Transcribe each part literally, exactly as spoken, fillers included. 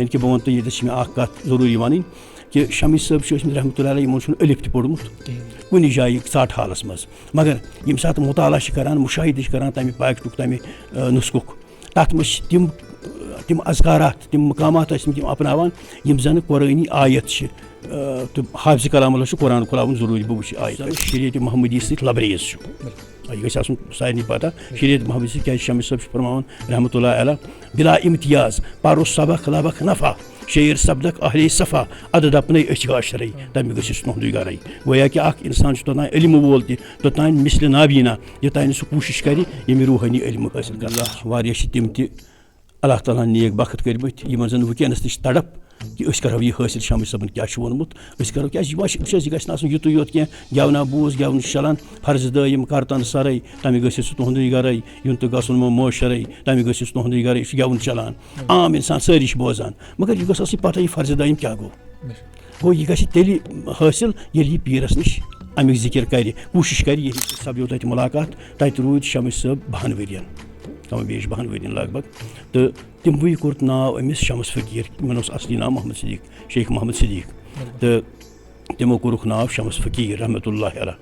یعنی کہِ بہٕ وَنہٕ تۄہہِ، ییٚتٮ۪س چھِ مےٚ اَکھ کَتھ ضروٗری وَنٕنۍ، کہِ شمس صٲب چھِ ٲسمٕتۍ رحمتہ اللہ علیہ، یِمَن چھُنہٕ الف تہِ پوٚرمُت کُنہِ جایہِ ژاٹہٕ حالَس منٛز، مگر ییٚمہِ ساتہٕ مُطالعہ چھِ کَران، مُشاہدٕ چھِ کَران تَمہِ پاکٹُک، تَمہِ، آ، نُسخُک، تَتھ منٛز چھِ تِم، آ، تِم اذکارات، تِم مقامات ٲسمٕتۍ تِم اپناوان، یِم زَن قرآنی آیت چھِ، آ، تہٕ حافظ کلام اللہ چھُ قرآن کھُلاوُن ضروٗری، بہٕ وٕچھِ آیت۔ شریعت محمدی سۭتۍ لبریز چھُ۔ یہِ گژھِ آسُن سارنٕے پتہ، شریعت محمدی سۭتۍ کیٛازِ چھِ شمس صٲب چھِ فرماوان رحمتہ اللہ علیہ، بلا امتیاز پرو سبق لبق نفع، شعر سپدک اہل صفا، ادٕ دپنے أچھ گاشرے، تمہِ گژھِ سُہ تُہُنٛدُے گرے۔ گویا کہِ اکھ انسان چھُ توٚتام علم وول تہِ، توٚتام مثل نابینا، یوٚتام نہٕ سُہ کوٗشش کرِ ییٚمہِ روحٲنی علم حٲصِل کرنہٕ۔ واریاہ چھِ تِم تہِ اللہ تعالیٰ ہن نیک بخت کٔرمٕتۍ، یِمن زن وٕنکیٚنس تہِ چھِ تڑپ کہِ أسۍ کرو یہِ حٲصِل، شمس صٲبن کیٛاہ چھُ ووٚنمُت، أسۍ کرو، کیٛازِ یہِ ما چھِ، وٕچھ حظ، یہِ گژھِ نہٕ آسُن یُتُے یوت کینٛہہ، گٮ۪ونا بوٗز، گٮ۪وُن چھُ چلان، فرض دٲیِم کرتن سرے، تَمہِ گٔژھِو سُہ تُہُنٛدُے گرے، یُن تہٕ گژھُن مہ معاشرے، تَمہِ گٔژھِو سُہ تُہُنٛدُے گرے، یہِ چھُ گٮ۪وُن چلان۔ عام انسان سٲری چھِ بوزان، مگر یہِ گٔژھ آسٕنۍ پتہ، یہِ فرض دٲیِم کیٛاہ گوٚو۔ گوٚو، یہِ گژھِ تیٚلہِ حٲصِل، ییٚلہِ یہِ پیٖرس نِش اَمِچ ذِکِر کرِ، کوٗشِش کرِ، ییٚلہِ سپدیو تَتہِ مُلاقات، تَتہِ روٗدۍ شمس صٲب بَہَن ؤرِین، کم بیش بَہَن ؤرِین لگ بگ۔ تہٕ تِموٕے کوٚر ناو أمِس شمس فقیٖر، یِمن اوس اصلی ناو محمد صدیق، شیخ محمد صدیق۔ تہٕ تِمو کوٚرُکھ ناو شمس فقیٖر رحمتہ اللہ علیہ۔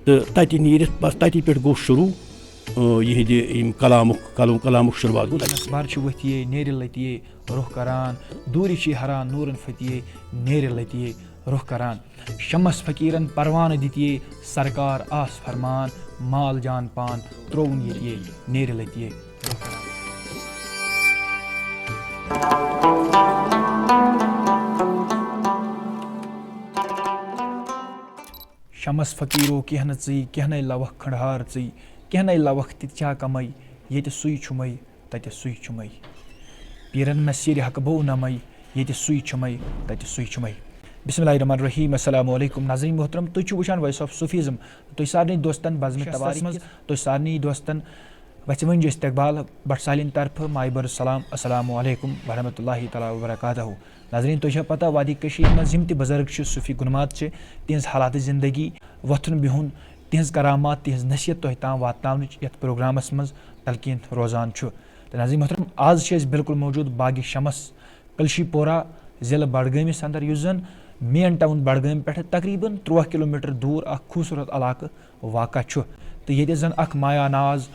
تہٕ تَتہِ نیٖرِتھ پتہٕ تَتی پٮ۪ٹھ گوٚو شروٗع، آ، یِہِنٛدِ یِم کلامُک، کلام-، کلامُک شروٗعات گوٚو تَتہِ۔ نسبار چھُ ؤتھۍ یے نیرِ لَتہِ یے، روٚہ کران، دوٗرِ چھِ ہران نوٗرن فتی یے، نیرِ لَتہِ یے، روٚہ کران۔ شمس فقیٖرن پروانہٕ دِتۍ یے، سرکار آس فرمان، مال جان پان ترٛووُن ییٚتہِ یے، نیرِ لَتہِ یے، روٚہ کران۔ شمس فقیٖرو کینٛہہ نہٕ ژٕے، کینٛہہ نے لوکھ کھنٛڈہار ژٕے، کینٛہہ نے لوکھ تہِ چھا کمے، ییٚتہِ سُے چھُمے، تتہِ سُے چھُمے۔ پیٖرن مےٚ سیرِ حق بو نمے، ییٚتہِ سُے چھُمے، تتہِ سُے چھُمے۔ بسم اللہ الرحمن الرحیم، السلام علیکم۔ ناظرین محترم، تُہۍ چھِو وٕچھان Voice of Sufism۔ تُہۍ سارنٕے دوستن بزمِ شستس توارِیخ منٛز، تُہۍ سارنٕے دوستن وژھِ ؤنۍ جِ استقبال بٹ سالین طرفہٕ مایہِ بٔرٕژ سلام، السلام علیکم ورحمۃ اللہ تعالیٰ وبرکاتہ۔ ناظرین، تۄہہِ چھا پتہ، وادی کٔشیٖرِ منٛز یِم تہِ بُزرگ چھِ، صوٗفی گُنمات چھِ، تِہنٛز حالات زندگی، وۄتھُن بِہُن، تِہنٛز کرامات، تِہنٛز نصیحت تۄہہِ تام واتناونٕچ یتھ پروگرامس منٛز تلقین روزان چھُ۔ تہٕ ناظرین محترم، آز چھِ أسۍ بالکل موجود باغِ شمس، کلشی پورہ، ضلع بڈگٲمِس اندر، یُس زن مین ٹاؤن بڈگٲمۍ پٮ۪ٹھٕ تقریباً تُرٛواہ کلومیٹر دوٗر اکھ خوٗبصوٗرت علاقہٕ واقع چھُ، تہٕ ییٚتہِ زن اکھ مایا ناز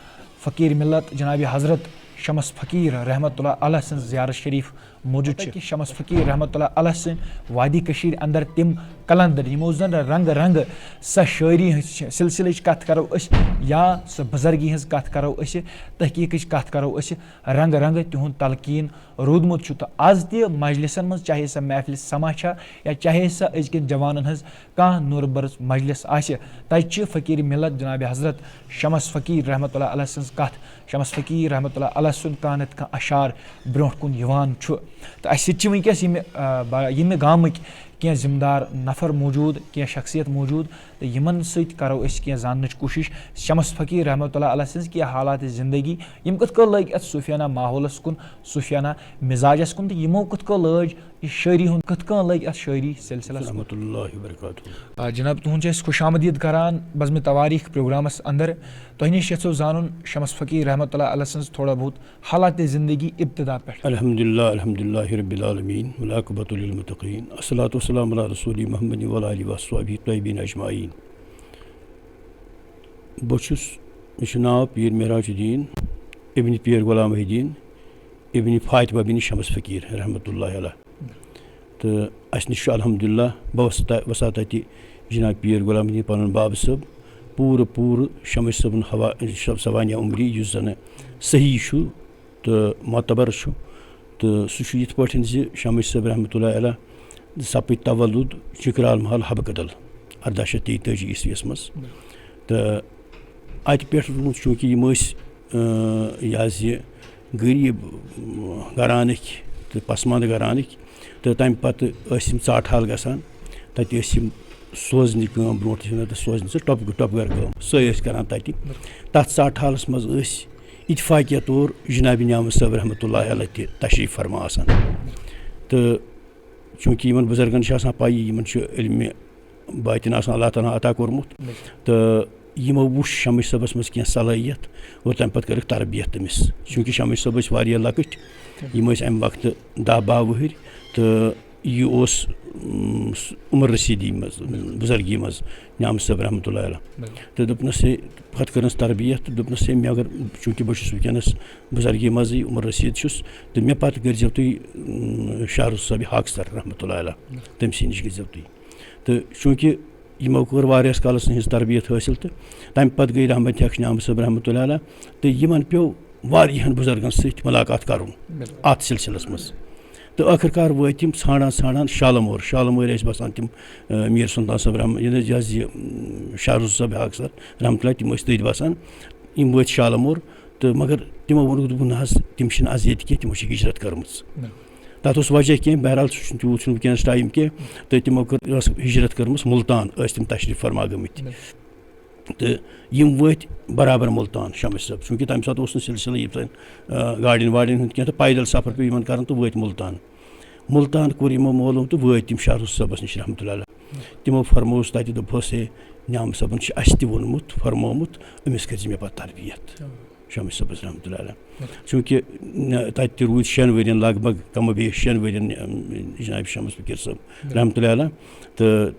فقیٖر ملت جناب حضرت شمس فقیٖر رحمتہ اللہ علیہ سٕنٛز زیارت شریف موجود چھِ۔ شمس فقیٖر رحمتہ اللہ علیہ سٕنٛدۍ وادی کٔشیٖرِ اندر تِم قلندر، یِمو زن رنگ رنگ سۄ شٲعری ہٕنٛز سلسلٕچ کتھ کرو أسۍ، یا سۄ بُزرگی ہٕنٛز کتھ کرو أسۍ، تحقیقٕچ کتھ کرو أسۍ، رنگ رنگ تِہُنٛد تلقین روٗدمُت چھُ۔ تہٕ از تہِ مجلسن منٛز، چاہے سۄ محفل سما چھا یا چاہے سۄ أزکٮ۪ن جوانن ہٕنٛز کانٛہہ نورٕ بٔرٕژ مجلس آسہِ، تتہِ چھِ فقیٖر ملت جناب حضرت شمس فقیٖر رحمتہ اللہ علیہ سٕنٛز کتھ، شمس فقیٖر رحمتہ اللہ علیہ سُنٛد کانٛہہ نتہٕ کانٛہہ اشعار برونٛٹھ کُن یِوان چھُ۔ تہٕ اسہِ سۭتۍ چھِ وٕنکیٚس ییٚمہِ، آ، با-، ییٚمہِ گامٕکۍ کینٛہہ ذمہٕ دار نفر موجود، کینٛہہ شخصیت موجود، تہٕ یِمن سۭتۍ کرو أسۍ کینٛہہ زاننٕچ کوٗشش شمس فقیٖر رحمتہ اللہ علیہ سٕنٛز کینٛہہ حالات زندگی، یِم کِتھ کٔنۍ لٔگۍ اتھ صوٗفیانہ ماحولس کُن، صوٗفیانہ مزاجس کُن، تہٕ یِمو کِتھ کٔنۍ لٲج یہِ شٲعری ہُنٛد، کِتھ کٔنۍ لٔگۍ اتھ شٲعری سلسلس کُن۔ ورحمۃ اللہ وبرکاتہ۔ آ، جناب، تُہُنٛد چھِ أسۍ خوش آمدید کران بزمِ توٲریٖخ پروگرامس اندر۔ تۄہہِ نِش یژھو زانُن، شمس فقیٖر رحمتہ اللہ علیہ سٕنٛز تھوڑا بہت حالات زندگی ابتدا پٮ۪ٹھ۔ الحمدللہ، الحمدللہ رب العالمین، والعاقبۃ للمتقین، الصلاۃ والسلام علی رسول محمد وعلی آلہ وصحبہ طیبین اجمعین۔ بہٕ چھُس، مےٚ چھُ ناو پیٖر معراج الدین ابن پیٖر غلام محی الدین ابن فاطمہ بن شمس فقیٖر رحمتہ اللہ علیہ۔ تہٕ اَسہِ نِش چھُ الحمدللہ، بہٕ وَسہٕ تہ-، وَسہٕ تَتہِ جناب پیٖر غلام الدین پَنُن بابہٕ صٲب، پوٗرٕ، پوٗرٕ شمس صٲبُن حوا-، شب-، سوانح عمری، یُس زَنہٕ صحیح چھُ تہٕ معتبر چھُ۔ تہٕ سُہ چھُ یِتھ پٲٹھۍ زِ شمس صٲب رحمتہ اللہ علیہ سپٕدۍ تولد چکرال محل حبہٕ کدل ارداہ شیٚتھ تیٚتٲجی عیسویَس منٛز۔ تہٕ اَتہِ پٮ۪ٹھ روٗد، چوٗنٛکہِ یِم ٲسۍ، اۭں، یہِ حظ یہِ غریٖب، اۭں، گھرانٕکۍ تہٕ پسماندٕ گھرانٕکۍ، تہٕ تَمہِ پَتہٕ ٲسۍ یِم ژاٹہٕ حال گژھان، تَتہِ ٲسۍ یِم سوزنہِ کٲم، برونٛٹھ ٲسۍ وَنان تَتھ سوزنہِ، سُہ ٹۄپہٕ، ٹۄپہٕ گَرٕ کٲم، سۄے ٲسۍ کَران تَتہِ۔ تَتھ ژاٹہٕ حالَس منٛز ٲسۍ اتفاقیہ طور جناب نیامہٕ صٲب رحمتہ اللہ علیہ تہِ تشریٖف فرما آسان۔ تہٕ چوٗنٛکہِ یِمَن بُزرگَن چھِ آسان پَیی، یِمَن چھُ علمِ باطن آسان اللہ تعالیٰ ہن عطا کوٚرمُت۔ تہٕ یِمو وُچھ شمس صٲبس منٛز کینٛہہ صلٲحیت اور تَمہِ پتہٕ کٔرٕکھ تربیت تٔمِس، چوٗنٛکہِ شمس صٲب ٲسۍ واریاہ لۄکٕٹۍ، یِم ٲسۍ اَمہِ وقتہٕ دَہ باہ وُہٕرۍ، تہٕ یہِ اوس، اُم، عمر رسیدی منٛز، بزرگی منٛز، نعمت صٲب رحمتہ اللہ علیہ۔ تہٕ دوٚپنَس ہے، پتہٕ کٔرنَس تربیت تہٕ دوٚپنَس ہے، مےٚ اگر، چوٗنٛکہِ بہٕ چھُس وٕنکیٚنَس بزرگی منٛزٕے، عمر رسید چھُس، تہٕ مےٚ پتہٕ کٔرۍزیو تُہۍ، اُم، شاہ رخ صٲب ہاکسر رحمتہ اللہ علیہ، تٔمۍ سٕے نِش گٔژھۍزیو تُہۍ۔ تہٕ چوٗنٛکہِ یِمو کٔر واریاہَس کالَس یِہٕنٛز تربیت حٲصِل، تہٕ تَمہِ پَتہٕ گٔے رحمت ہیٚکھ نعمت صٲب رحمتہ اللہ علیہ، تہٕ یِمَن پیوٚو واریاہَن بُزرگَن سۭتۍ مُلاقات کَرُن اَتھ سِلسِلَس منٛز۔ تہٕ ٲخٕر کار وٲتۍ یِم ژھانٛڈان ژھانٛڈان شالہٕ مور۔ شالہٕ مورِ ٲسۍ بَسان تِم، آ، میٖر سُلطان صٲب رحم-، یہِ حظ یہِ، اُم، شاہ رخ صٲب ہاکسر رحمتہ اللہ، تِم ٲسۍ تٔتھۍ بَسان۔ یِم وٲتۍ شالہٕ مور، تہٕ مگر تِمو ووٚنُکھ، دوٚپُکھ، نہ حظ، تِم چھِنہٕ آز ییٚتہِ کینٛہہ، تِمو چھِ ہِجرت کٔرمٕژ۔ تَتھ اوس وجہ کینٛہہ، بہرحال، سُہ چھُنہٕ تیوٗت، چھُنہٕ وٕنکیٚنَس ٹایم کینٛہہ، تہٕ تِمو کٔر، ٲس ہِجرت کٔرمٕژ مُلتان، ٲسۍ تِم تشریٖف فرما گٔمٕتۍ۔ تہٕ یِم وٲتۍ برابر مُلتان، شمس صٲب، چوٗنٛکہِ تَمہِ ساتہٕ اوس نہٕ سِلسِلہٕ یِتھ پٲٹھۍ، آ، گاڑٮ۪ن واڑٮ۪ن ہُنٛد کینٛہہ، تہٕ پیدل سفر پیوٚو یِمَن کَرُن، تہٕ وٲتۍ مُلتان۔ مُلتان کوٚر یِمو معلوٗم تہٕ وٲتۍ تِم شاہ رخ صٲبَس نِش رحمتہ اللہ علیہ۔ تِمو فرمووُس تَتہِ، دوٚپہوس، ہے، نعمت صٲبَن چھُ اَسہِ تہِ ووٚنمُت، فرمومُت، أمِس کٔرۍ زِ مےٚ پَتہٕ تربیت۔ شمس صٲبَس رحمتہ اللہ علیہ۔ چوٗنٛکہِ، نہ، تَتہِ تہِ روٗدۍ شٮ۪ن ؤرِین لگ بگ، کم و بیش شٮ۪ن ؤرِین، اَم، جناب شمس فقیٖر صٲب رحمتہ اللہ علیہ۔ تہٕ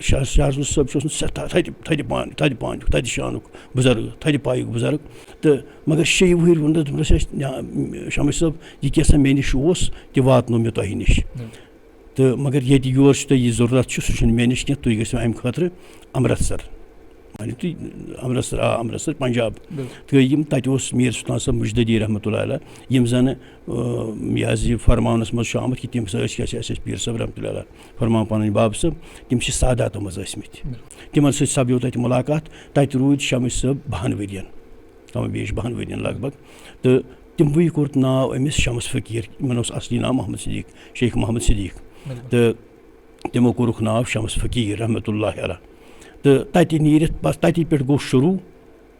شاہ، شاہ رسول صٲب چھُ اوسمُت سٮ۪ٹھاہ تھدِ، تھدِ پان-، تھدِ پانُک، تھدِ شانُک بُزرگ، تھدِ پایُک بُزرگ۔ تہٕ مگر شیٚیہِ وُہٕرۍ ووٚن تہٕ دوٚپنَس، ہے، نہ، شمس صٲب، یہِ کیٛاہ سا مےٚ نِش اوس، تہِ واتنو مےٚ تۄہہِ نِش۔ تہٕ مگر ییٚتہِ یور چھُ تۄہہِ یہِ ضروٗرت چھُ، سُہ چھُنہٕ مےٚ نِش کینٛہہ، تُہۍ گٔژھِو اَمہِ خٲطرٕ امرتسر۔ مٲنِو تُہۍ، امرتسر، آ، امرتسر، پنجاب۔ تہٕ یِم تَتہِ اوس میٖر سُلطان صٲب مُجددی رحمتہ اللہ علیہ، یِم زَن، آ، یہِ حظ یہِ فرماونَس منٛز چھُ آمُت کہِ تِم ہسا ٲسۍ، اَسہِ، اَسہِ ٲسۍ پیٖر صٲب رحمتہ اللہ علیہ فرمان پَنٕنۍ بابہٕ صٲب، تِم چھِ ساداتو منٛز ٲسمٕتۍ۔ تِمَن سۭتۍ سَپدیو تَتہِ مُلاقات۔ تَتہِ روٗدۍ شمس صٲب بَہَن ؤرِین، کم و بیش بَہَن ؤرِین لگ بگ۔ تہٕ تِموٕے کوٚر ناو أمِس شمس فقیٖر، یِمَن اوس اصلی ناو محمد صدیق، شیخ محمد صدیق۔ تہٕ تِمو کوٚرُکھ ناو شمس فقیٖر رحمتہ اللہ علیہ۔ تہٕ تَتہِ نیٖرِتھ بس تَتی پٮ۪ٹھ گوٚو شروٗع،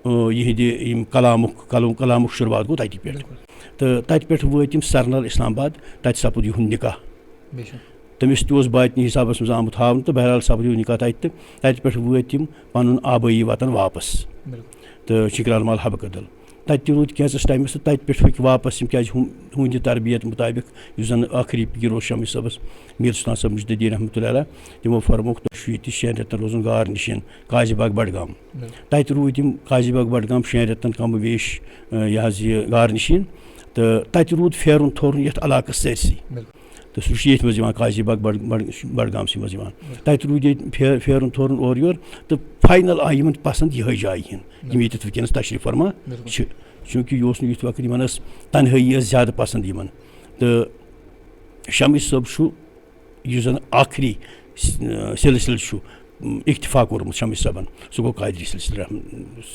آ، یِہِنٛدِ یِم کلامُک، کلام-، کلامُک شروٗعات گوٚو تَتی پٮ۪ٹھ۔ تہٕ تَتہِ پٮ۪ٹھ وٲتۍ یِم سرنل اسلام آباد، تَتہِ سپُد یِہُنٛد نکاح۔ تٔمِس تہِ اوس باطنی حسابس منٛز آمُت ہاونہٕ، تہٕ بہرحال سپُد یِہُنٛد نکاح تَتہِ، تہٕ تَتہِ پٮ۪ٹھ وٲتۍ یِم پنُن آبٲیی وطن واپس۔ تہٕ شکران مال حبہٕ کدل۔ تَتہِ تہِ روٗدۍ کینٛژَس ٹایمَس تہٕ تَتہِ پٮ۪ٹھ پھٔکۍ واپَس یِم، کیٛازِ ہُم-، ہُہٕنٛدِ تربیت مُطٲبِق یُس زَن ٲخری پیٖر اوس شمس صٲبَس، میٖر سُلطان صٲب مُجددی رحمتہ اللہ علیہ، تِمو فرمووُکھ، تۄہہِ چھُ ییٚتہِ شٮ۪ن رٮ۪تَن روزُن غار نِشین، قاضی باغ بڈگام۔ تَتہِ روٗدۍ یِم قاضی باغ بڈگام شٮ۪ن رٮ۪تَن کم و بیش، آ، یہِ حظ یہِ غار نِشین۔ تہٕ تَتہِ روٗد پھیرُن تھورُن یَتھ علاقَس سٲرسٕے۔ تہٕ سُہ چھُ ییٚتھۍ منٛز یِوان، قاضی باغ بڈ-، بڈ-، بڈگامسٕے منٛز یِوان۔ تَتہِ روٗدۍ ییٚتہِ پھے-، پھیرُن تھورُن اورٕ یورٕ، تہٕ فاینل آیہِ یِمن پسنٛد یِہوٚے جاے ہِن، یِم ییٚتٮ۪تھ وٕنکیٚنس تشریٖف فرما چھِ۔ چوٗنٛکہِ یہِ اوس نہٕ یُتھ وقت، یِمن ٲس تنہٲیی ٲس زیادٕ پسنٛد یِمن۔ تہٕ شمس صٲب چھُ، یُس زن ٲخری س-، سلسلہٕ چھُ، اکتفا کوٚرمُت شمس صٲبن، سُہ گوٚو قادری سلسلہٕ رحم-،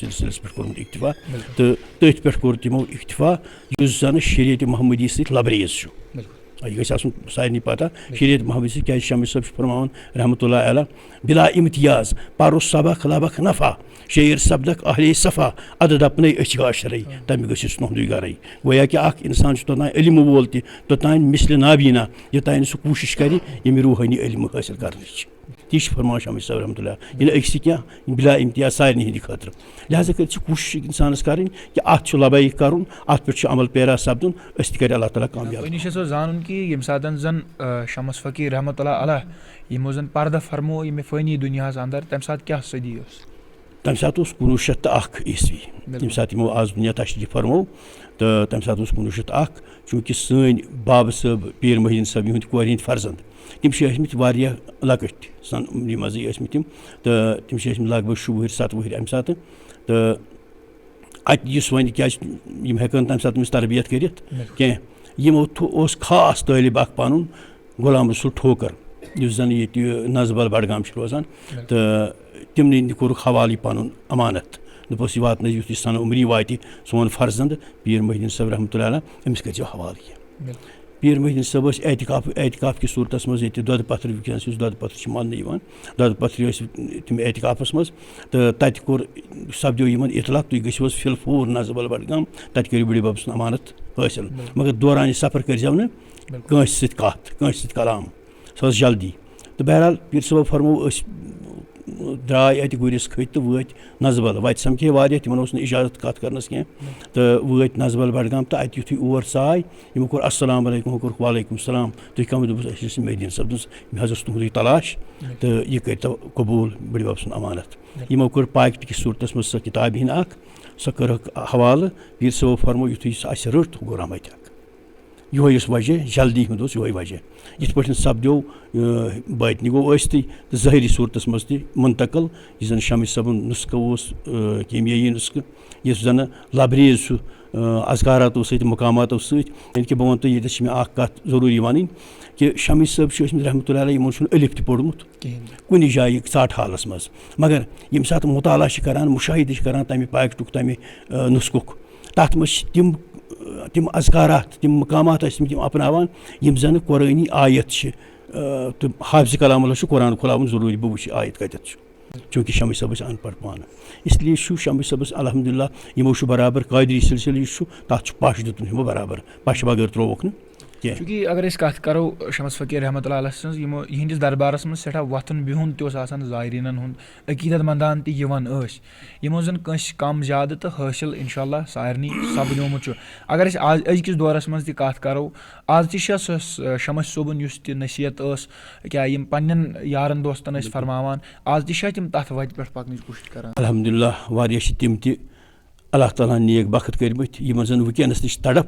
سلسلس پٮ۪ٹھ کوٚرمُت اکتفا۔ تہٕ تٔتھۍ پٮ۪ٹھ کوٚر تِمو اکتفا، یُس زن شریعت محمدی سۭتۍ لبریز چھُ۔ یہِ گژھِ آسُن سارنٕے پتہ، شریعت محمدی سۭتۍ، کیٛازِ شمس صٲب چھُ فرماوان رحمتہ اللہ علیہ، بلا امتیاز پرُس سبق لبق نفع، شعر سپدکھ اہل صفا، ادد اپنے أچھ گاشرے، تمہِ گٔژھِس تُہُنٛدُے گرے۔ گویا کہِ اکھ انسان چھُ توٚتام علم وول تہِ، توٚتام مثل نابینا، یوٚتام نہٕ سُہ کوٗشش کرِ ییٚمہِ روحٲنی علم حٲصِل کرنٕچ۔ تی چھُ فرماوان شمس صٲب رحمتہ اللہ، یہِ نہٕ أکسٕے کینٛہہ، بلا امتیاز سارنٕے ہِنٛدِ خٲطرٕ۔ لہذا کٔرِتھ چھِ کوٗشش اِنسانَس کَرٕنۍ کہِ اَتھ چھُ لبیک کَرُن، اَتھ پٮ۪ٹھ چھُ عمل پیرا سَپدُن، أسۍ تہِ کَرِ اللہ تعالیٰ کامیاب۔ وۄنۍ چھُ سُہ زانُن کہِ ییٚمہِ ساتَن زَن، آ، شمس فقیٖر رحمتہ اللہ علیہ یِمو زَن پردٕ فرموو ییٚمہِ فٲنی دُنیاہَس اَندَر، تَمہِ ساتہٕ کیٛاہ صدی ٲس؟ تَمہِ ساتہٕ اوس کُنوُہ شیٚتھ تہٕ اَکھ عیسوی، بِلکُل۔ ییٚمہِ ساتہٕ یِمو آز دُنیا تشریٖف فرموو، تہٕ تَمہِ ساتہٕ اوس کُنوُہ شیٚتھ تہٕ اَکھ، چوٗنٛکہِ سٲنۍ بابہٕ صٲب پیٖر محی الدیٖن صٲب، یِہُنٛد کورِ ہِنٛدۍ فرزند، تِم چھِ ٲسمٕتۍ واریاہ لۄکٕٹۍ، سن عمری منٛزٕے ٲسمٕتۍ تِم، تہٕ تِم چھِ ٲسمٕتۍ لگ بگ شُہ وُہٕرۍ، ستہٕ وُہٕرۍ اَمہِ ساتہٕ۔ تہٕ اَتہِ یُس وۄنۍ، کیٛازِ یِم ہٮ۪کن تَمہِ ساتہٕ تٔمِس تربیت کٔرِتھ بِلکُل۔ کینٛہہ، یِمو تھو-، اوس خاص طٲلب اکھ پنُن، غلام رسول ٹھوکر، یُس زن ییٚتہِ نزبل بڈگام چھُ روزان، بِلکُل۔ تہٕ تِمنٕے کوٚرُکھ حوالہٕ یہِ پنُن امانت، دوٚپُس، یہِ واتنٲیِو، یُتھ یہِ سنہٕ عمری واتہِ سون فرزند پیٖر محی الدیٖن صٲب رحمتہ اللہ علیہ، أمِس کٔرۍزیو حوالہٕ یہِ۔ بِلکُل۔ پیٖر محی الدیٖن صٲب ٲسۍ اعتکاف، اعتکاف کِس صوٗرتَس منٛز ییٚتہِ دۄدٕ پَتھرِ، وٕنکیٚنَس یُس دۄدٕ پَتھرِ چھِ ماننہٕ یِوان، دۄدٕ پَتھرِ ٲسۍ تِم اعتکافَس منٛز، تہٕ تَتہِ کوٚر، سَپدیو یِمَن اطلاق، تُہۍ گٔژھِو حظ فِلفور نزبل بڈگام، تَتہِ کٔرِو بٕڈِ بَب سُنٛد امانت حٲصِل۔ بِلکُل۔ مگر دورانِ سفر کٔرۍزیو نہٕ بِلکُل۔ کٲنٛسہِ سۭتۍ کَتھ، کٲنٛسہِ سۭتۍ کلام، سۄ ٲس جلدی۔ تہٕ بہرحال پیٖر صٲبَو فرموو، أسۍ درٛاے اَتہِ گُرِس کھٔتۍ تہٕ وٲتۍ نزبل۔ وَتہِ سَمکھے واریاہ، تِمَن اوس نہٕ اِجازت کَتھ کَرنَس کینٛہہ۔ تہٕ وٲتۍ نزبل بڈگام تہٕ اَتہِ یُتھُے اور ژاے، یِمو کوٚر السلام علیکم، ہُہ کوٚرُکھ وعلیکم السلام، تُہۍ کَم؟ دوٚپُس، أسۍ ٲسۍ مہدی صٲب، دوٚپُس، مےٚ حظ اوس تُہُنٛدُے تلاش، تہٕ یہِ کٔرۍتو قبوٗل بٔڈِ بَب سُنٛد امانت۔ یِمو کٔر پاکٹہٕ کِس صوٗرتَس منٛز سۄ کِتابہِ ہِنٛد اَکھ، سۄ کٔرٕکھ حوالہٕ، پیٖر صٲبو فرموو، یُتھُے سۄ اَسہِ رٔٹ، گوٚو رحمتہِ اَکھ۔ یِہوٚے اوس وجہ، جلدی ہُنٛد اوس یِہوٚے وجہ۔ یِتھ پٲٹھۍ سبدیو، اۭں، باطنی گوٚو ٲستٕے تہٕ ظٲہری صوٗرتَس منٛز تہِ منتقل، یُس زَن شمس صٲبُن نُسخہٕ اوس، اۭں، کیٖمیٲیی نُسخہٕ، یُس زَن لبریز چھُ، اۭں، اذکاراتو سۭتۍ، مقاماتو سۭتۍ۔ یعنی کہِ بہٕ وَنہٕ تۄہہِ، ییٚتٮ۪س چھِ مےٚ اَکھ کَتھ ضروٗری وَنٕنۍ کہِ شمس صٲب چھِ ٲسمٕتۍ رحمتہ اللہ علیہ، یِمَن چھُنہٕ الف تہِ پوٚرمُت۔ کِہیٖنۍ۔ کُنہِ جایہِ ژاٹہٕ حالَس منٛز۔ مگر ییٚمہِ ساتہٕ مُطالعہ چھِ کَران، مُشاہدٕ چھِ کَران تَمہِ پاکٹُک، تَمہِ، اۭں، نُسخُک، تَتھ منٛز چھِ تِم، تِم اذکارات، تِم مقامات ٲسۍ تِم، تِم اپناوان، یِم زَن قرٲنی آیت چھِ، آ، تہٕ حافظ کلام اللہ چھُ قرآن کھُلاوُن ضروٗری، بہٕ وٕچھِ آیت کَتٮ۪تھ چھُ۔ چوٗنٛکہِ شمس صٲب ٲسۍ اَن پَڑھ پانہٕ، اس لیے چھُ شمس صٲبَس الحمدللہ، یِمو چھُ برابر قٲدری سلسلہٕ یُس چھُ، تَتھ چھُ پَش دیُتمُت یِمو برابر، پَشہٕ بغٲر ترٛووُکھ نہٕ کینٛہہ۔ چوٗنٛکہِ اگر أسۍ کَتھ کَرو شمس فقیٖر رحمتہ اللہ علیہ سٕنٛز، یِمو، یِہِنٛدِس دربارَس منٛز سٮ۪ٹھاہ وۄتھُن بِہُن تہِ اوس آسان زائریٖنَن ہُنٛد، عقیٖدت مندان تہِ یِوان ٲسۍ۔ یِمو زَن کٲنٛسہِ کم زیادٕ تہٕ حٲصِل انشاءاللہ سارنٕے سپدیومُت چھُ۔ اگر أسۍ آز أزکِس دورس منٛز تہِ کتھ کرو، آز تہِ چھا سۄ س-، شمس صٲبُن یُس تہِ نصیحت ٲس، کیٛاہ یِم پننٮ۪ن یارن دوستن ٲسۍ فرماوان، آز تہِ چھا تِم تتھ وتہِ پٮ۪ٹھ پکنٕچ کوٗشش کران؟ الحمدللہ، واریاہ چھِ تِم تہِ اللہ تعالیٰ ہن نیک بخت کٔرمٕتۍ، یِمن زن وٕنکیٚنس تہِ چھِ تڑپ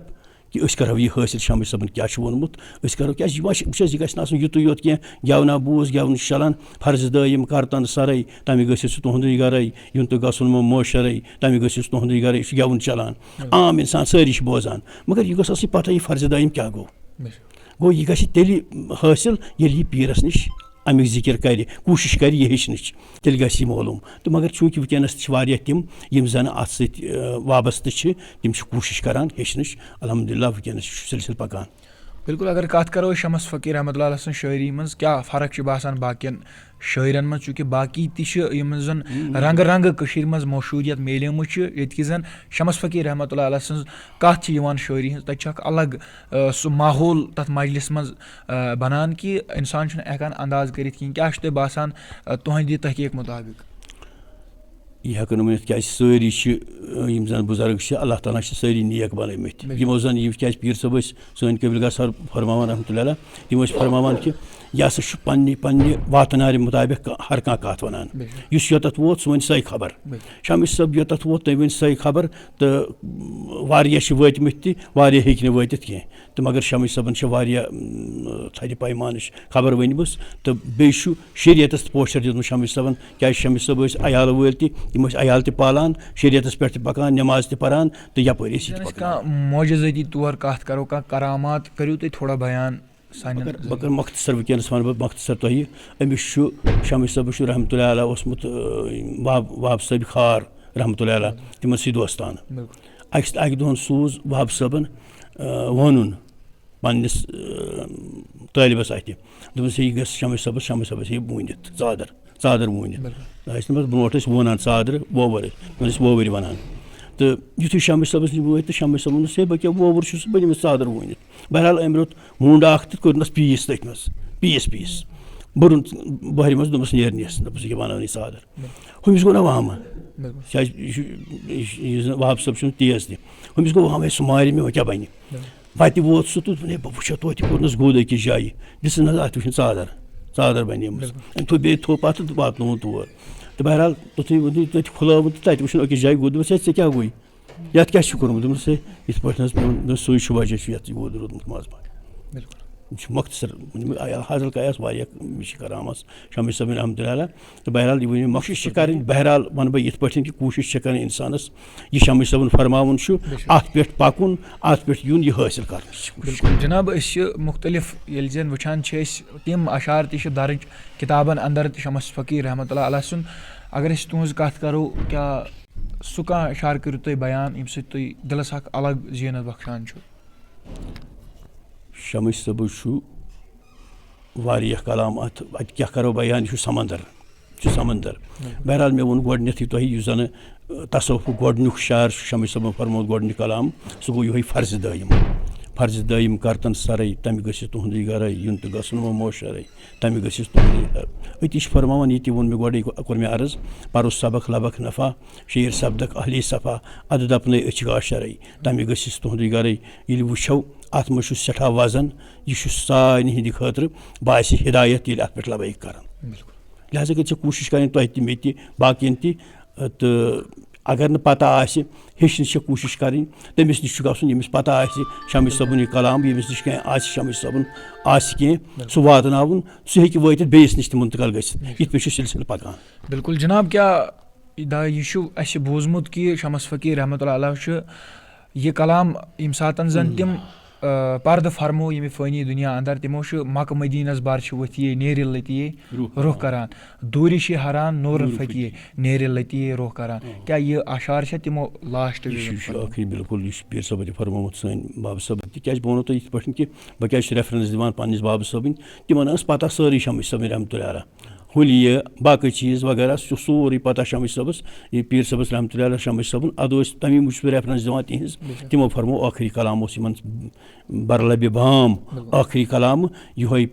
کہِ أسۍ کرو یہِ حٲصِل، شمس صٲبن کیٛاہ چھُ ووٚنمُت، أسۍ کرو، کیٛازِ یہِ ما چھِ، وٕچھ حظ، یہِ گژھِ نہٕ آسُن یُتُے یوت کینٛہہ، گٮ۪ونا بوٗز، گٮ۪وُن چھُ چلان، فرض دٲیِم کر تن سرے، تَمہِ گٔژھِتھ چھُ تُہُنٛدُے گرے، یُن تہٕ گژھُن مہ معاشرے، تَمہِ گٔژھِتھ چھُ تُہُنٛدُے گرے، یہِ چھُ گٮ۪وُن چلان۔ عام انسان سٲری چھِ بوزان، مگر یہِ گٔژھ آسٕنۍ پتہ، یہِ فرض دٲیِم کیٛاہ گوٚو۔ گوٚو، یہِ گژھِ تیٚلہِ حٲصِل، ییٚلہِ یہِ پیٖرس نِش اَمِچ ذِکِر کرِ، کوٗشِش کرِ یہِ ہیٚچھنٕچ، تیٚلہِ گژھِ یہِ معلوٗم۔ تہٕ مگر چوٗنٛکہِ وٕنکیٚنَس چھِ واریاہ تِم، یِم زَن اَتھ سۭتۍ، آ، وابستہٕ چھِ، تِم چھِ کوٗشِش کران ہیٚچھنٕچ۔ الحمدللہ، وٕنکیٚنَس چھُ سلسلہٕ پکان۔ بِلکُل، اگر کَتھ کَرو شمس فقیٖر رحمتہ اللہ علیہ سٕنٛز شٲعری منٛز، کیٛاہ فرق چھِ باسان باقیَن شٲعرَن منٛز؟ چوٗنٛکہِ باقی تہِ چھِ، یِمَن زَن رنٛگہٕ رنٛگہٕ کٔشیٖرِ منٛز مشہوٗریت میلیمٕژ چھِ، ییٚتہِ کہِ زَن شمس فقیٖر رحمتہ اللہ علیہ سٕنٛز کَتھ چھِ یِوان شٲعری ہٕنٛز، تَتہِ چھُ اَکھ الگ، آ، سُہ ماحول تَتھ مجلِس منٛز، آ، بَنان کہِ اِنسان چھُنہٕ ہٮ۪کان انداز کٔرِتھ کِہیٖنۍ۔ کیٛاہ چھُ تۄہہِ باسان، آ، تُہٕنٛدِ تحقیٖق مُطابِق؟ یہِ ہٮ۪کو نہٕ ؤنِتھ، کیٛازِ سٲری چھِ، آ، یِم زَن بُزرگ چھِ، اللہ تعالیٰ ہَن چھِ سٲری نیک بَنٲومٕتۍ۔ بِلکُل۔ یِمو زَن یہِ، کیٛازِ پیٖر صٲب ٲسۍ سٲنۍ قٲبلِ گاہ سَر فرماوان رحمتہ اللہ علیہ، تِم ٲسۍ فرماوان کہِ یہِ ہسا چھُ پننہِ، پننہِ واتہٕ نارِ مُطابِق کا-، ہر کانٛہہ کَتھ وَنان۔ بِلکُل۔ یُس یوٚتَتھ ووت، سُہ وَنہِ سۄے خبر۔ بِلکُل۔ شمس صٲب یوٚتَتھ ووت، تٔمۍ ؤنۍ سۄے خبر، تہٕ واریاہ چھِ وٲتمٕتۍ تہِ، واریاہ ہیٚکۍ نہٕ وٲتِتھ کینٛہہ۔ تہٕ مگر شمس صٲبَن چھِ واریاہ، م، تھدِ پیمانٕچ خبر ؤنمٕژ، تہٕ بیٚیہِ چھُ شریعتَس تہِ پوچھر دیُتمُت شمس صٲبَن، کیٛازِ شمس صٲب ٲسۍ عیالہٕ وٲلۍ تہِ، یِم ٲسۍ عیال تہِ پالان، شریعتَس پٮ۪ٹھ تہِ پَکان، نٮ۪ماز تہِ پَران، تہٕ یَپٲرۍ ٲسۍ یہِ تہِ یُس پَکناوان۔ کانٛہہ معجزٲتی طور کَتھ کَرو، کانٛہہ کرامات، کٔرِو تُہۍ تھوڑا بیان۔ سانٮ۪ن بہٕ کَرٕ، بہٕ کَرٕ مۄختصر، وٕنکیٚنَس وَنہٕ بہٕ مۄختصر تۄہہِ۔ أمِس چھُ، شمس صٲبَس چھُ رحمتہ اللہ علیہ اوسمُت، اۭں، وہاب، وہاب صٲبہِ خار رحمتہ اللہ علیہ، تِمَن سۭتۍ دوستانہٕ۔ بِلکُل۔ اَکہِ، اَکہِ دۄہَن سوٗز وہاب صٲبَن، اۭں، وونُن پنٛنِس، اۭں، طٲلبَس اَتھِ۔ دوٚپُس، "ہے، یہِ گژھِ شمس صٲبَس، شمس صٲبَس ہے ووٗنِتھ ژادر، ژادر ووٗنِتھ۔" بِلکُل۔ ٲسۍ تِمَس برونٛٹھ ٲسۍ وونان ژادرٕ، وووُر ٲسۍ، تِمَن ٲسۍ وووٕرۍ وَنان۔ تہٕ یُتھُے شمس صٲبَس نِش وٲتۍ تہٕ شمس صٲبَن ووٚنُس، "ہے، بہٕ کیٛاہ وووُر چھُس، بہٕ نِمہٕ ژادر ووٗنِتھ۔" بہرحال، أمۍ روٚٹ مونڈ اکھ تہٕ کوٚرنَس پیٖس تٔتھۍ منٛز، پیٖس، پیٖس۔ بوٚرُن بۄہرِ منٛز، دوٚپمَس، "نیرنِیَس، دوٚپُس، یہِ کیٛاہ بَناونٕے ژادر؟" ہُمِس گوٚو نہ وَہمہٕ۔ بِلکُل۔ کیٛازِ یہِ چھُ، یہِ چھُ، یُس زَن وہاب صٲب چھُنہٕ تیز تہِ۔ ہُمِس گوٚو وَہمَے، سُہ مارِ مےٚ، وۄنۍ کیٛاہ بَنہِ؟ بِلکُل۔ وَتہِ ووت سُہ تہٕ دوٚپُن، "ہے، بہٕ وٕچھو توتہِ کوٚرنَس گوٚد أکِس جایہِ۔ دِژٕنَس اَتھ وٕچھِن ژادر، ژادر بَنیمٕژ۔" بِلکُل۔ أمۍ تھوٚو بیٚیہِ تھوٚو پَتہٕ تہٕ واتنووُن تور۔ تہٕ بہرحال، تُتھُے ووٚن تٔمۍ، تَتہِ کھُلٲوٕن تہٕ تَتہِ وٕچھُن أکِس جایہِ گوٚد۔ دوٚپمَس، "ہے، ژےٚ کیٛاہ گوٚے؟ یَتھ کیٛاہ چھُ کوٚرمُت؟" دوٚپمَس، "ہے، یِتھ پٲٹھۍ حظ پیوٚن۔" دوٚپمَس، "سُے چھُ وجہ چھُ یَتھ یہِ گوٚد روٗدمُت منٛزٕ باگ۔" بِلکُل۔ یہِ چھُ مۄختصر، یِم حضرت کیاہس واریاہ، یہِ چھِ کرامت شمس صٲبٕنۍ رحمتہ اللہ علیہ۔ تہٕ بہرحال، یہِ ؤنِو، کوٗشِش چھِ کَرٕنۍ۔ بہرحال وَنہٕ بہٕ یِتھ پٲٹھۍ کہِ کوٗشِش چھِ کَرٕنۍ اِنسانَس، یہِ شمس صٲبُن فرماوُن چھُ، بے شک۔ اَتھ پٮ۪ٹھ پَکُن، اَتھ پٮ۪ٹھ یُن، یہِ حٲصِل کَرنٕچ کوٗشِش۔ بِلکُل جِناب، أسۍ چھِ مُختٔلِف، ییٚلہِ زَن وٕچھان چھِ أسۍ تِم اشعار تہِ چھِ درٕج کِتابَن اَندَر تہِ شمس فقیٖر رحمتہ اللہ علیہ سُنٛد۔ اگر أسۍ تُہٕنٛز کَتھ کَرو، کیٛاہ سُہ کانٛہہ اشعار کٔرِو تُہۍ بیان، ییٚمہِ سۭتۍ تُہۍ دِلَس اَکھ الگ زینت بخشان چھُ؟ شمس صٲبُن چھُ واریاہ کلام اَتھ، اَتہِ کیٛاہ کَرو بیان، یہِ چھُ سمندر، یہِ چھُ سمندر۔ بِلکُل۔ بہرحال، مےٚ ووٚن گۄڈٕنیتھٕے تۄہہِ، یُس زَنہٕ، ٲ، تصوفُک گۄڈٕنیُک شعر چھُ شمس صٲبُن فرمومُت، گۄڈٕنیُک کلام، سُہ گوٚو یِہوٚے فرض دٲیِم۔ فرض دٲیِم کرتن سرے، تمہِ گٔژھِ تُہُنٛدُے گرے یُن تہٕ گژھُن وۄنۍ موشرے، تمہِ گٔژھِ تُہُنٛدُے گرے۔ أتی چھِ فرماوان، یہِ تہِ ووٚن مےٚ گۄڈَے، کوٚر مےٚ عرض، پرُس سبق لبق نفع، شعر سپدک اہلی صفا، ادٕ دپنے أچھ گاشرے، تمہِ گٔژھِ تُہُنٛدُے گرے۔ ییٚلہِ وٕچھو، اتھ منٛز چھُ سٮ۪ٹھاہ وزن، یہِ چھُ سارنٕے ہٕنٛدِ خٲطرٕ باعث ہدایت، ییٚلہِ اتھ پٮ۪ٹھ لبیک کران۔ لہذا گژھِ کوٗشِش کرٕنۍ تۄہہِ تہِ، مےٚ تہِ، باقین تہِ، تہٕ اگر نہٕ پتہ آسہِ، ہیٚچھنٕچ چھےٚ کوٗشِش کرٕنۍ۔ تٔمِس نِش چھُ گژھُن، ییٚمِس پتہ آسہِ، شمس صٲبُن یہِ کلام، ییٚمِس نِش کینٛہہ آسہِ، شمس صٲبُن آسہِ کینٛہہ، سُہ واتناوُن، سُہ ہیٚکہِ وٲتِتھ بیٚیِس نِش تہِ منتقل گٔژھِتھ۔ یِتھ پٲٹھۍ چھُ سلسلہٕ پکان۔ بِلکُل جناب، کیٛاہ دا-، یہِ چھُ اَسہِ بوٗزمُت کہِ شمس فقیٖر رحمتہ اللہ علیہ چھُ یہِ کلام، ییٚمہِ ساتَن زَن تِم، آ، پردٕ فرمو ییٚمہِ فٲنی دُنیا اندر، تِمو چھُ مکہ مدینس بر چھِ ؤتھِیے، نیرِ لٔتِیے روح روح کران۔ دوٗرِ چھِ ہران نوٗرن نوٗرن فقیے، نیرِ لٔتِیے روح کران۔ کیٛاہ یہِ اشعار چھا تِمو لاسٹ یہِ چھُ، یہِ چھُ ٲخری، بِلکُل، یہِ چھُ پیٖر صٲبَن تہِ فرمومُت، سٲنۍ بابہٕ صٲبَن تہِ۔ کیٛازِ بہٕ وَنو تۄہہِ یِتھ پٲٹھۍ کہِ بہٕ کیٛازِ چھُس ریفرنس دِوان پننِس بابہٕ صٲبٕنۍ، تِمن ٲس پتہ سٲرٕے شمس صٲبٕنۍ رحمتہ اللہ علیہ۔ حُلیہِ، باقٕے چیٖز وغیرہ، سُہ سورُے پتہ شمس صٲبس، یہِ پیٖر صٲبس رحمتہ اللہ علیہ شمس صٲبُن۔ ادٕ ٲسۍ تَمی موٗجوٗب ریفرنس دِوان تِہنٛز۔ تِمو فرمو ٲخری کلام اوس یِمن برلبِ بام، ٲخری کلام، یِہوٚے،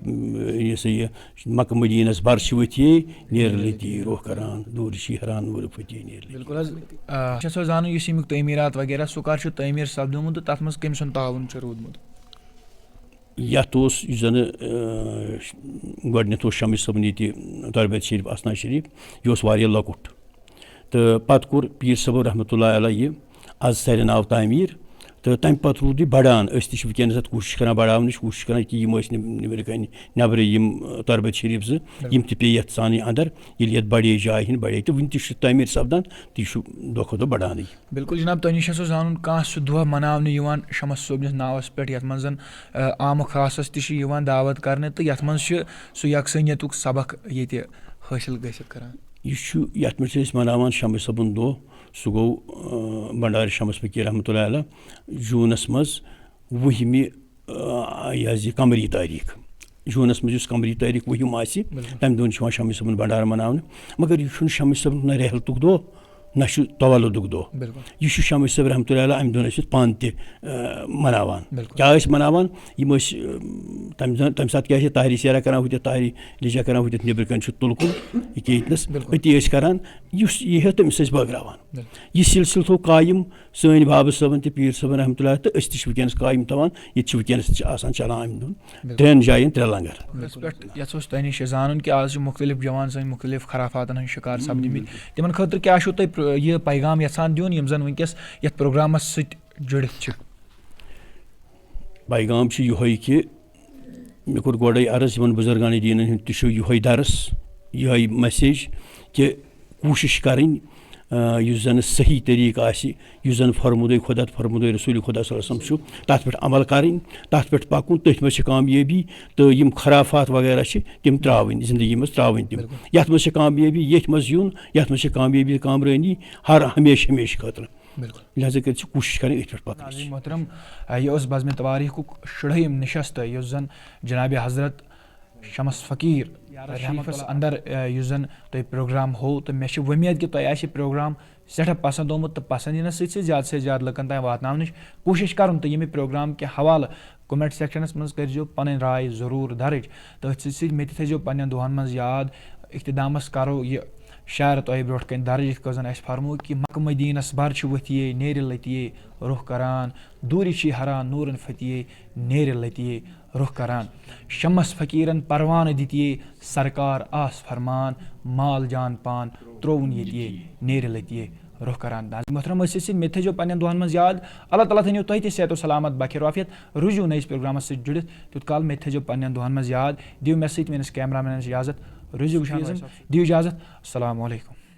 یہِ سا یہِ، مکہ مدینس بر چھِ ؤتھِیے، نیر لٔتی روح کران، دوٗرِ چھِ ہران نوٗرِ فتی نیر لٔتی۔ بِلکُل حظ۔ آ، چھِ سو زانُن یُس ییٚمیُک تعمیٖرات وغیرہ، سُہ کر چھُ تعمیٖر سپدیومُت تہٕ تَتھ منٛز کٔمۍ سُنٛد تعاوُن چھُ روٗدمُت؟ یَتھ اوس، یُس زَنہٕ، آ، گۄڈٕنٮ۪تھ اوس شمس صٲبُن ییٚتہِ تربت شریف، اسنا شریف، یہِ اوس واریاہ لۄکُٹ۔ تہٕ پتہٕ کوٚر پیٖر صٲبُن رحمتہ اللہ علیہ یہِ از سرِ ناو تعمیٖر۔ تہٕ تَمہِ پتہٕ روٗد یہِ بڑان۔ أسۍ تہِ چھِ وٕنکیٚنَس اَتھ کوٗشِش کران، بڑاونٕچ کوٗشِش کران، کہِ یِم ٲسۍ نٮ۪ب-، نیٚبرٕ کنہِ، نٮ۪برٕ یِم، آ، تربت شریف زٕ، یِم تہِ پیٚیہِ یَتھ سانٕے اندر، ییٚلہِ یَتھ بڑے جایہِ ہِنٛدۍ بڑے۔ تہٕ وٕنہِ تہِ چھُ تعمیٖر سپدان، تہٕ یہِ چھُ دۄہ کھۄتہٕ دۄہ بڑانٕے۔ بِلکُل جناب، تۄہہِ نِش چھُ سُہ زانُن، کانٛہہ سُہ دۄہ مناونہٕ یِوان شمس صٲبنِس ناوَس پٮ۪ٹھ، یَتھ منٛز زَن، آ، عام خاصَس تہِ چھِ یِوان دعوت کرنہٕ تہٕ یَتھ منٛز چھِ سُہ یکسٲنیتُک سبق ییٚتہِ حٲصِل گٔژھِتھ کران؟ یہِ چھُ، یَتھ منٛز چھِ أسۍ مناوان شمس صٲبُن دۄہ، سُہ گوٚو، آ، بنڈارِ شمس فقیٖر رحمتہ اللہ علیہ جوٗنَس منٛز وُہمہِ، آ، یہِ حظ یہِ قمری تٲریٖخ۔ جوٗنَس منٛز یُس قمری تٲریٖخ وُہِم آسہِ، تَمہِ دۄہَن چھُ یِوان شمس صٲبُن بنڈارٕ مناونہٕ۔ مگر یہِ چھُنہٕ شمس صٲبُن نہ رحلتُک دۄہ، نہ چھُ تولدُک دۄہ۔ یہِ چھُ شمس صٲب رحمتہ اللہ علیہ اَمہِ دۄہَن ٲسِتھ پانہٕ تہِ، آ، مناوان۔ کیٛاہ ٲسۍ مناوان؟ یِم ٲسۍ، آ، تَمہِ دۄہ، تَمہِ ساتہٕ کیٛاہ ٲسۍ یہِ طاہرِ سیرا کران ہُتٮ۪تھ، طاہرِ لِجا کران ہُتٮ۪تھ نیٚبرٕ کَنہِ چھُ تُلکُن، یہِ کہِ ییٚتنَس أتی ٲسۍ کران۔ یُس یہِ ہیوٚت تٔمِس ٲسۍ بٲگراوان۔ یہِ سلسلہٕ تھوٚو قٲیِم سٲنۍ بابہٕ صٲبَن تہٕ پیٖر صٲبَن رحمتہ اللہ، تہٕ أسۍ تہِ چھِ وٕنکیٚنَس قٲیِم تھاوان۔ ییٚتہِ چھِ وٕنکیٚنَس تہِ چھِ آسان چلاوان اَمہِ دۄہَن ترٛٮ۪ن جایَن ترٛےٚ لنگر۔ یَتھ پٮ۪ٹھ یَژھو أسۍ تۄہہِ نِش یہِ زانُن کہِ آز چھِ مُختٔلِف جوان سٲنۍ مُختٔلِف خرافاتَن ہٕنٛدۍ شِکار سَپدِمٕتۍ۔ تِمَن خٲطرٕ کیٛاہ چھُو تۄہہِ پرٛ-، یہِ پیغام یَژھان دیُن، یِم زَن وٕنکیٚس یَتھ پروگرامَس سۭتۍ جُڑِتھ چھِ؟ پیغام چھُ یِہوٚے کہِ مےٚ کوٚر گۄڈَے عرض، یِمَن بُزرگانِ دیٖنَن ہُنٛد تہِ چھُ یِہوٚے درس، یِہوٚے message کہِ کوٗشِش کَرٕنۍ، آ، یُس زَن صحیح طریٖقہٕ آسہِ، یُس زَن فرمودَے خۄدا تہٕ فرمودَے رسوٗلِ خۄدا صلی اللہ علیہ وسلم چھُ، تَتھ پٮ۪ٹھ عمل کَرٕنۍ، تَتھ پٮ۪ٹھ پَکُن، تٔتھۍ منٛز چھِ کامیٲبی۔ تہٕ یِم خرافات وغیرہ چھِ، تِم ترٛاوٕنۍ، زِندگی منٛز ترٛاوٕنۍ تِم۔ یَتھ منٛز چھِ کامیٲبی، ییٚتھۍ منٛز یُن، یَتھ منٛز چھِ کامیٲبی تہٕ کامرٲنی ہر ہمیشہِ، ہمیشہِ خٲطرٕ۔ لہذا کٔرِتھ چھِ کوٗشِش کَرٕنۍ أتھۍ پٮ۪ٹھ پَکنٕچ۔ ناظرین محترم، آ، یہِ اوس بزمِ توٲریٖخُک شُرہٲیِم نِشست، یُس زن جناب حضرت شمس فقیٖر رحمتس اندر، آ، یُس زن تۄہہِ پروگرام ہوو، تہٕ مےٚ چھِ وۄمید کہِ تۄہہِ آسہِ یہِ پروگرام سٮ۪ٹھاہ پسند آمُت، تہٕ پسند یِنس سۭتۍ سۭتۍ زیادٕ سے زیادٕ لُکن تام واتناونٕچ کوٗشش کرُن، تہٕ ییٚمہِ پروگرام کہِ حوالہٕ comment sectionس منٛز کٔرۍزیو پنٕنۍ راے ضروٗر درٕج، تہٕ أتھۍ سۭتۍ سۭتۍ مےٚ تہِ تھٲیزیو پننٮ۪ن دۄہن منٛز یاد۔ اختتامس کرو یہِ شعر تۄہہِ برونٛٹھ کنہِ درج، یِتھ کٔنۍ زن اسہِ فرموو کہِ مکہ مدینس بر چھِ ؤتھِیے، نیرِ لٔتِیے روح کران، دوٗرِ چھِ ہران نوٗرن فتیے، نیرِ لٔتِیے روح کران۔ شمس فقیرن پروانہٕ دِتیے، سرکار آس فرمان، مال جان پان ترووُن ییٚتیے، نیرِ لٔتِیے روح کران۔ ناظرین محترم، أسۍ ٲسۍ، مےٚ تھٲیزیو پننٮ۪ن دۄہن منٛز یاد۔ اللہ تعالیٰ تھٲینو تۄہہِ تہِ صحت و سلامت، بخیر و عافیت۔ روٗزِو نٔیِس پروگرامس سۭتۍ جُڑِتھ، تیوٗت کال مےٚ تہِ تھٲیزیو پننٮ۪ن دۄہن منٛز یاد۔ دِیِو مےٚ سۭتۍ میٲنِس cameramanس اجازت۔ روٗزِو وٕچھان، دِیِو اجازت۔ السلام علیکم۔